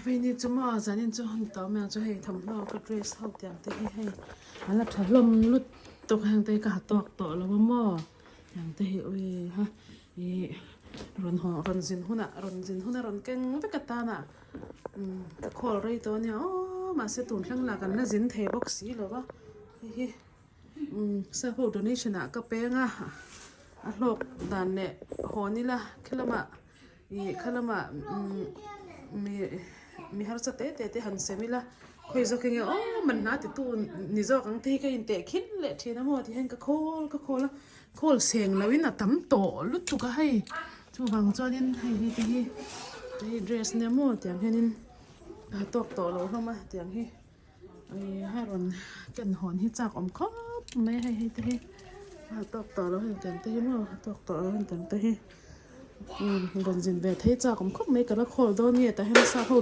Veini chu maw zanin chu ni tawh mai ang chu hei thawmhnaw ka dress ho tiang te hi hei a la tha hlawm lutuk heng te hi ka ha tawk tawh lo a maw tiang te hi ui ha ih rawn haw rawn zin hunah rawn zin huna rawn keng vek atana umm ka khawl rei tawh ania aw mahse tun thleng lah kan la zin thei bawk si lo va hei hi. Umm sap ho donation ah ka peng a a hlawk dan leh hawn ila khilamah ih khalamah umm mi mi harsa te te te han sem ila khawi zawk enge aw man hna ti tu ni zawk ang te hi ka inteh khin leh thin a maw ti hian ka khawl ka khawl a khawl seng lo in a tam tawh lutuk a hei chuvang chuanin hei hi te hi hei dress nia maw tiang hianin a tawk tawh lo hlawm a tiang hi. A rawn ken hawn hi chak awm khawp mai a hei hei te hi a tawk tawh lo heng tiang te hi maw a tawk tawh lo heng tiang te hi umm rawn zin ve thei chak awm khawp mai ka la khawl dawn nge tah hian sap ho.